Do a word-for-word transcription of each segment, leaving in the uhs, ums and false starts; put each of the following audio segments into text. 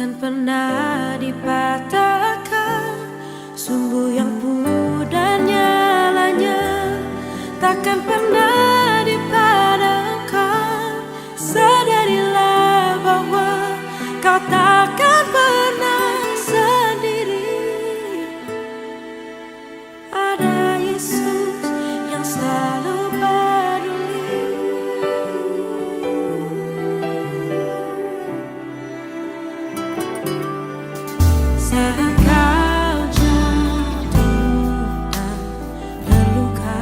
Pernah dipatahkan, sumbu yang pudar nyalanya takkan pernah dipadamkan. Sadarilah bahwa kau takkan pernah sendiri. Ada Yesus yang selalu peduli. Saat kau jatuh dan terluka,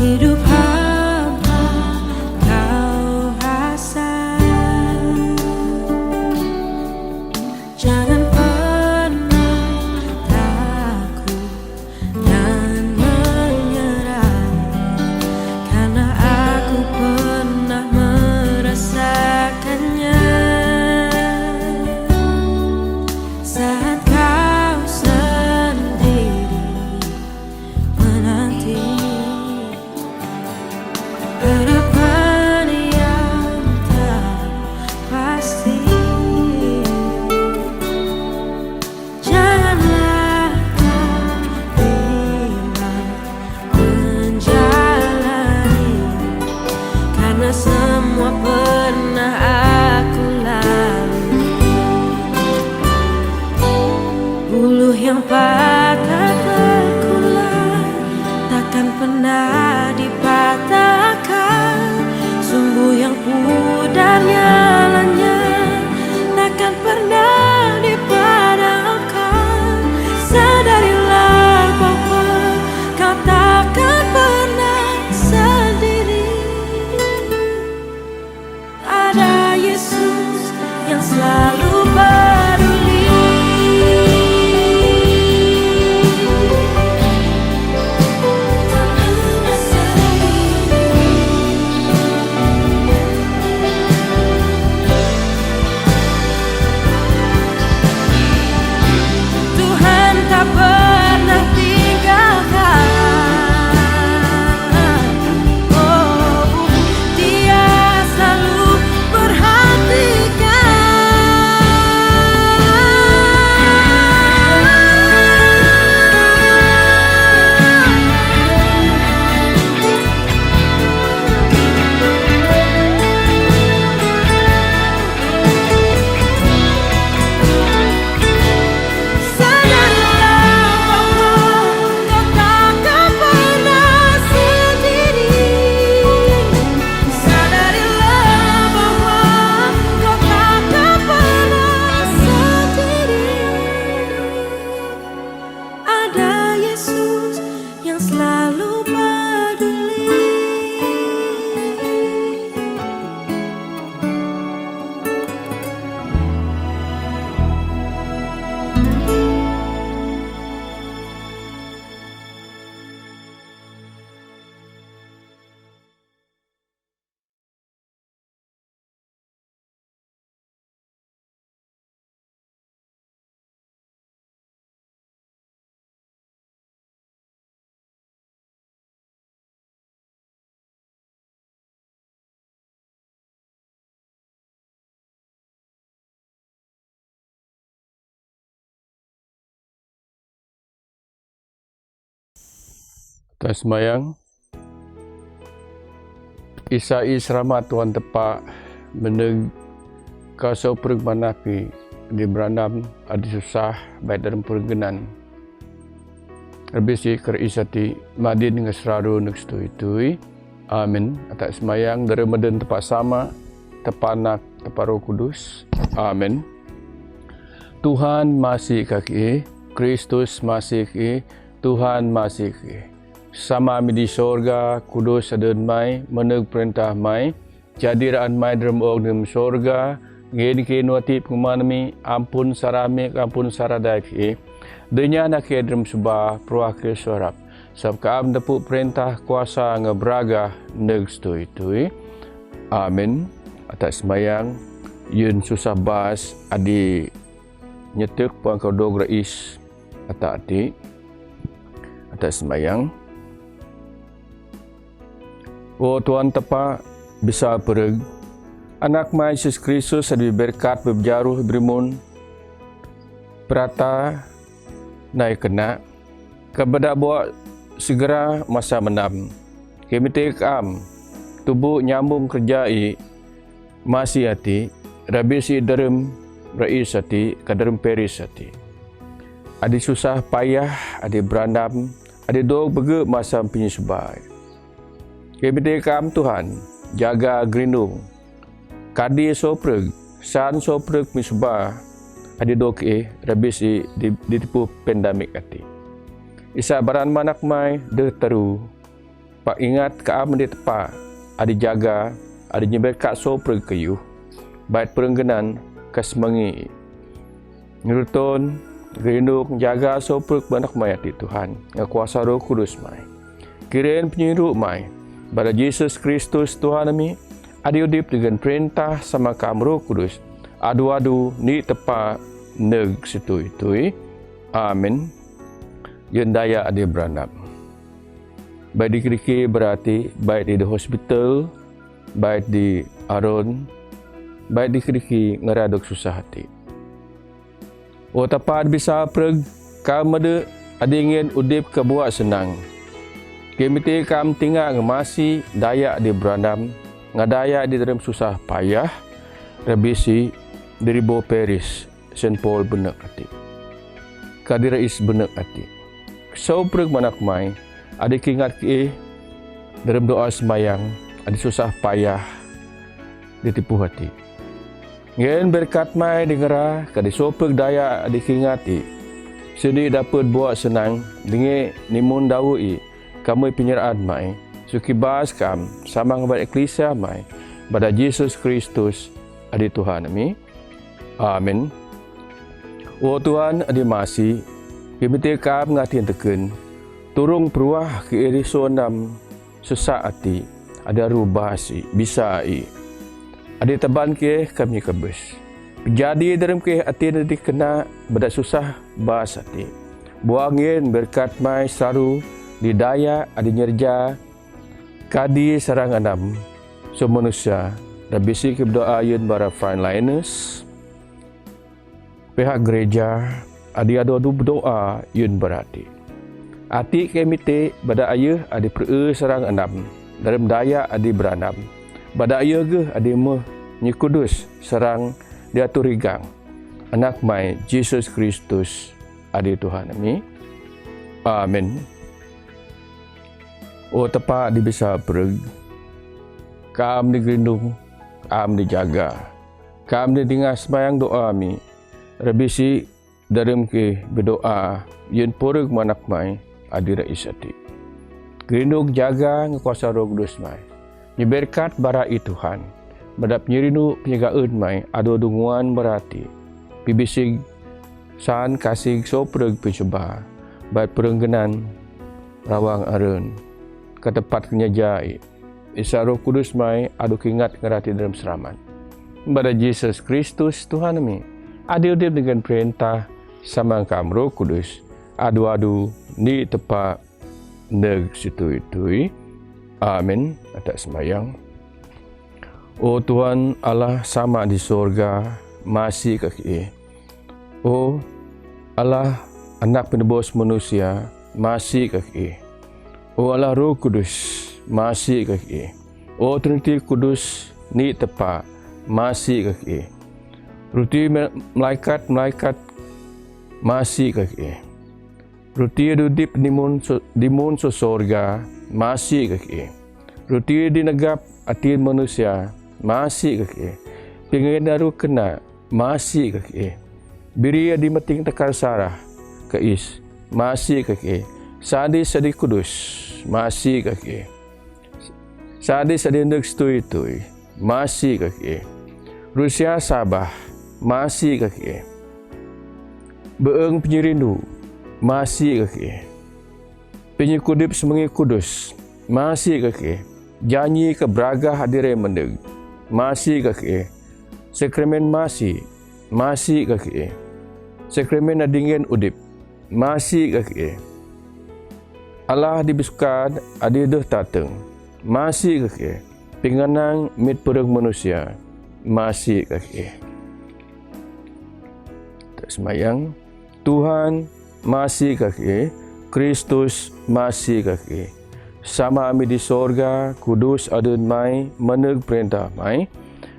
hidup hampa kau rasa. Jangan pernah takut dan menyerah, karena aku pernah merasakannya. Saat kau sendiri menanti harapan yang tak pasti, janganlah kau bilang menjalani, karena semua pernah aku lalui. Buluh yang patah terkulai takkan pernah dipatahkan, sumbu yang pudar nyalanya takkan pernah dipadamkan. Sadarilah bahwa kau takkan pernah sendiri. Ada Yesus yang selalu peduli. Tuhan tak pernah tinggalkan. Oh, Dia selalu perhatikan. Sadarilah bahwa kau takkan pernah sendiri. Sadarilah bahwa kau takkan pernah sendiri. Ada Yesus yang selalu peduli. Kita sembahyang. Isa i selamat Tuhan tepa, meneg ka so preg manah ki di beranam adi susah bait dalam pergenan. Rebisi ker isa ti madin ngesraru neg setui-tui. Amin. Ata sembahyang dara meden tepa Sama, tepa Anak, tepa Roh Kudus. Amin. Tuhan masih kaki, Kristus masih ki, Tuhan masih ki. Sama mi di sorga, kudus aden mai, meneg perintah mai, jadi raan mai derem ong derem sorga, ngen ki nuati penguman mi, ampun sara mi, ampun sara dai ki. Denya na ki derem suba, peruah ki sorap. Sab ka am depu perintah kuasa ngebraga neg setui-tui. Amin. Ata sembahyang, yun susah bas, adi nyetek puan kau dog rais. Ata ati, ata sembahyang. O Tuhan tepa, bisa pereg, Anak Mai Yesus Kristus adi berkat bebjaruh berimun, perata nai kena, kebeda buat segera masa menam. Kemite kam, tubuh nyambung kerja i, masi ati, rabis i derem rais ati, ka derem peris ati. Adi susah payah, adi berandam, adi dok bege masa penyusubai. Kemite kam Tuhan, jaga gerindung. Kadi sopreg, san sopreg misba, adi dok e, rabis i di, ditipu pendamik ati. Isa baran manak mai, deh teru, pak ingat ka am di tepa, adi jaga, adi nyeber ka sopreg kayu, bait perenggenan, ka semengi. Ngeruton, gerindung, jaga sopreg manak mai ati Tuhan, nga kuasa Roh Kudus mai. Kiren penyiru mai, bada Yesus Kristus Tuhan ami, adi udip dengan perintah sama kam Roh Kudus, adu-adu, ni tepa, neg situi-tui. Amin. Yun daya adi beranam. Bait di keriki berati, bait di hospital, bait di aron, bait di keriki ngeraduk susah ati. O tepa bisa preg, kam mede adi ngen udip ke buat senang. Kemite kam tinga ngemasi daya di beranam, ngadaya di dalam susah payah, rabis i deribo peris, Saint Paul benek ati. Kadi rais benek ati. Sopreg manak mai, adi kingat ki, dalam doa semayang, adi susah payah, ditipu ati. Ngen berkat mai di ngera, kadi sopreg daya adi kingat i. Sedi dapet buat senang, denge nimun dawu i, kamui penyerahan mai, suki bas kam, samang bad eklisia mai, bada Yesus Kristus, adi Tuhan ami. Amin. O Tuhan, adi masi, kemite kam ngatin teken, turung peruah ke iri sonam, sesak ati, ada rubah si, bisa i. Adi taban ke kami kebes. Pejadi dalam ke ati adi kena beda susah bas ati. Buangin berkat mai saru di daya adi nyerja kadi sarang anam. So manusia, rabisi ke berdoa yun bara frontliners. Pihak gereja, adi ado du berdoa yun berati. Ati kemite bada ayuh adi pereu sarang anam, dalam daya adi beranam. Bada ayuh geh adi meh nyekudus sarang diatur rigang. Anak mai Yesus Kristus adi Tuhan ami. Amin. O tepa di bisa pereg, kam di gerindung, kam di jaga. Kam di dinga sembayang doa mi, rabisi dalam ke berdoa, yun poreg manak mai, adi rais ati. Gerindung jaga nge kuasa Roh Kudus mai. Nyeberkat bara i Tuhan. Medap nyerindu penyegaun mai, ado dunguan berati. Pibisig san kasig sopreg pencuba. Bait perenggenan rawang arun. Ketepat kenyajai. Isa Roh Kudus mai adu kingat ngerati dalam selamat. Bada Yesus Kristus Tuhan ami. Adi udip dengan perintah samangkam Roh Kudus. Adu-adu ni tepa neg situi-tui. Amin. Atak sembayang. O Tuhan Allah sama di sorga, masi kaki. O Allah, Anak penebus manusia, masi kaki. O Allah Roh Kudus, masi kaki. O Triniti Kudus, ni tepa, masi kaki. Ruti me-, malaikat-malaikat, masi kaki. Ruti dudip dimun so-, dimun so sorga, masi kaki. Ruti dinegap atin manusia, masi kaki. Pingin daru kena, masi kaki. Biri adi meting takar sarah, kais, masi kaki. Sadi-sadi kudus, masi kaki. Sadi-sadi neg situi-tui, masi kaki. Rusia Sabah, masi kaki. Beeng penyerindu, masi kaki. Penyekudip semengi kudus, masi kaki. Janji ke beragah adire meneg, masi kaki. Sakramen masi, masi kaki. Sakramen adingin udip, masi kaki. Allah di bisukan adi deh tateng, masi kaki. Pinganang mit pereng manusia, masi kaki. Kita sembahyang. Tuhan masi kaki, Kristus masi kaki. Sama ami di sorga, kudus adun mai, maneg perintah mai.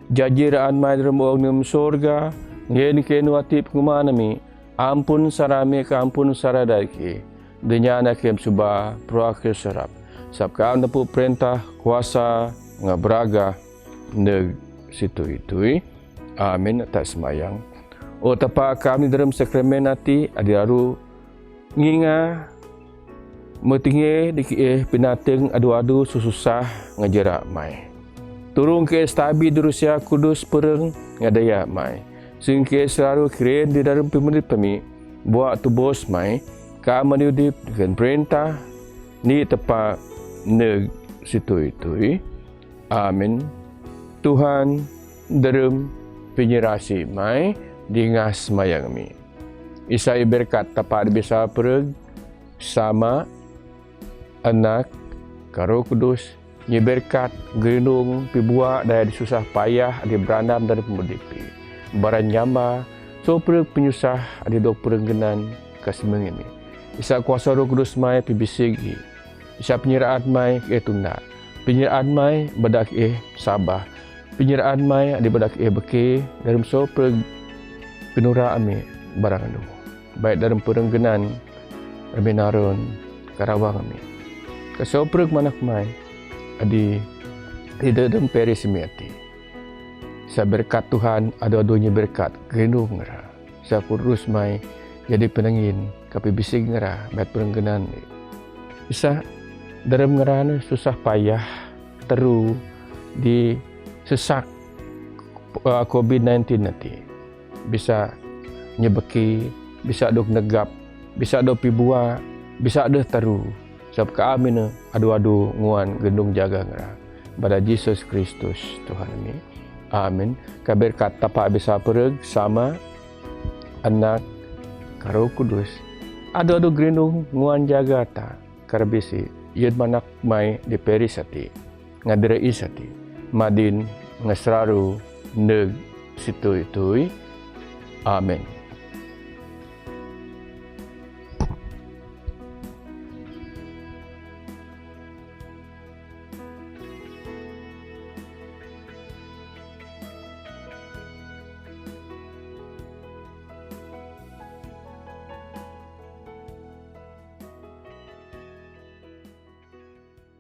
Jaji raan mai dalam ong nem sorga, ngen kenu atip kuman ami, ampun sara ami ka ampun sara daki. Denya na kem suba, prua ke serap. Sab ka am napu perintah, kuasa, ngabraga, neg situ itui. Amin. Kita sembahyang. O Tapa kami dalam sakramen ati, adi aru nginga, metinge di ki eh pinateng adu-adu sususah ngajera mai. Turung ke stabi di Rusia kudus pereng ngadaya mai. Sing ke selalu kiren di dalam pemudit pemi, buat tu bos mai, ka mani udip dengan perintah, ni tepa neg situ itui. Amin. Tuhan, derem penyerasi mai, dingas mayang mi. Isai berkat tapa di bisa pereg, sama, anak, karo kudus, nyi berkat, gerinung, pibua, daya di susah payah, di beranam dan pemudipi. Baran nyamba, so pereg penyusah, di dok perenggenan, kasemengini. Isa kuasa roh kudus mai, pibisigi. Isa penyerahan mai, ke tunda. Penyerahan mai, badak eh, sabah. Penyerahan mai, di badak eh, beke, dalam so pereg penura ami, barang anu. Baik dalam perenggenan, Rabi Narun, Karawang ami. Kasoprek manak mai, adi, adi dalam peri semiati. Sa berkat Tuhan, adu-adu nyi berkat, gerindu ngera. Sa kurus mai, jadi penengin, kapi bisik ngera, baik perenggenan. Isa, dalam ngera ni susah payah, teru, di sesak, uh, covid nineteen nanti. Bisa nyebeki, bisa dok negap, bisa dok pibua, bisa deh teru. Sabab ka ami ne adu-adu nguan gendung jaga ngera. Bada Jesus Kristus Tuhan ami. Amin. Ka berkat tapa bisa pereg sama anak karo kudus. Adu-adu gendung nguan jaga ta. Karbisi, yud manak mai di peri sati, ngadere i sati, madin, ngasraru, neg, situi-tui. Amin.